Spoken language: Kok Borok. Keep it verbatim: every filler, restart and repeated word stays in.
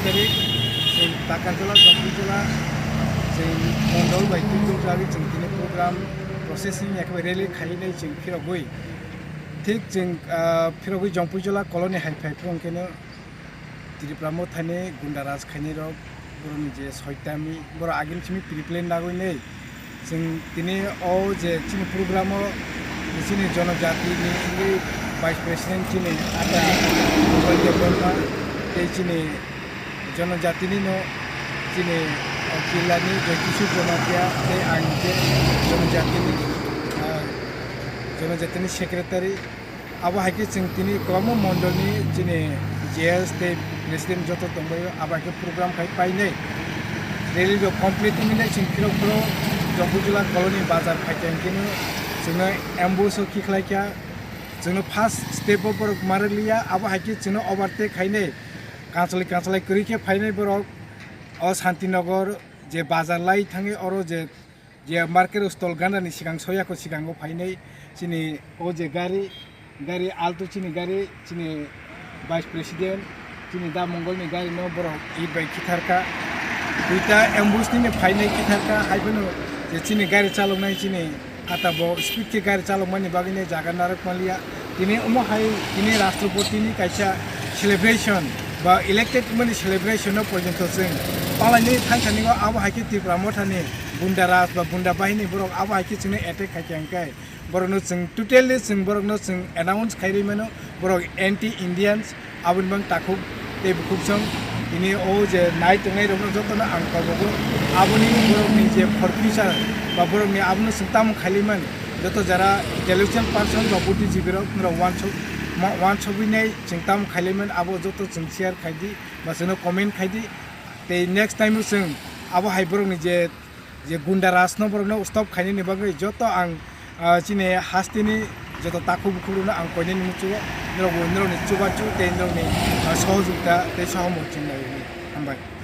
Tarik, chwng Takarjala, Jompuijala, chwng mondol bai twijak jagwi chwng tini program processing ekbai rally khainai chwng phirogwi. Thik chwng, ah, phirogwi Jompuijala colony hai phai phuru hwnkhe no Tripura mothani gunda raj khainai rok, borokni je soitami, borok agini simi pre-plan nagwi nei. Chwng tini o je chini program o chini jonojatini wngwi Vice President chini Ata Gopal Debbarma tei chini jonojatini no chini o jillani Joykisu Jamatia tei ang je jonojatini, ah, jonojatini secretary. Abo hai khe chwng tini kwbangma mondolni chini J S tei president joto tongbaio, abo hai khe program khai painai. Rally rok complete wngwi nai chwng phirok phirok Jompuijala colony bazar phaikha hwnkhe no chwngno ambush o kikhlai kha. Chwngno first step o borok ma rwkliya, abo hai khe chwngno overtake khainai. Kansalai kansalai kwrwi khe phainai borok o Santinagar je bazar lai thangwi oro je je market stall gana ni sikang soyako sikango phainai chini o je gari, gari Alto chini gari, chini Vice President, chini Da Mongol ni gari no borok hit bai kitharka. Duita ambush ni phainai kitharka, hai phano je chini gari chaloknai chini ata bo speed khe gari chalokmani bagwi nai jaga narwk manliya. Tini omo hai tini Rashtrapati ni kaisa celebration ba elected mani celebration no porjonto chwng palaini thangsani o abo hai khe Tripura mothani gunda raj ba gunda bahini borok abo hai khe chwngno attack khai khe hwnkhe borokno chwng totally chwng borokno chwng announce khai rwi mano borok anti Indians. Aboni bang takhuk tei bukhuk song tini o je nai tongnai rokno jotono ang kobogo. Aboni borokni je for future ba borokni abono chwng tamo khailiman joto jara intellectual person ba buddhijibirok norok wansuk ma-, wansugwi nai chwng tamo khailiman abo joto chwng share khaidi ba chwngno comment khaidi. Tei next time o chwng abo hai borokni je, je gunda raj no borokno stop khainani bagwi joto ang, ah, chini hasteni joto takhuk bukhuk rokno ang koinani muchungo norokbo norokni chubachu tei norokni, ah, sohojogita tei sohomorjong nai. Hambai.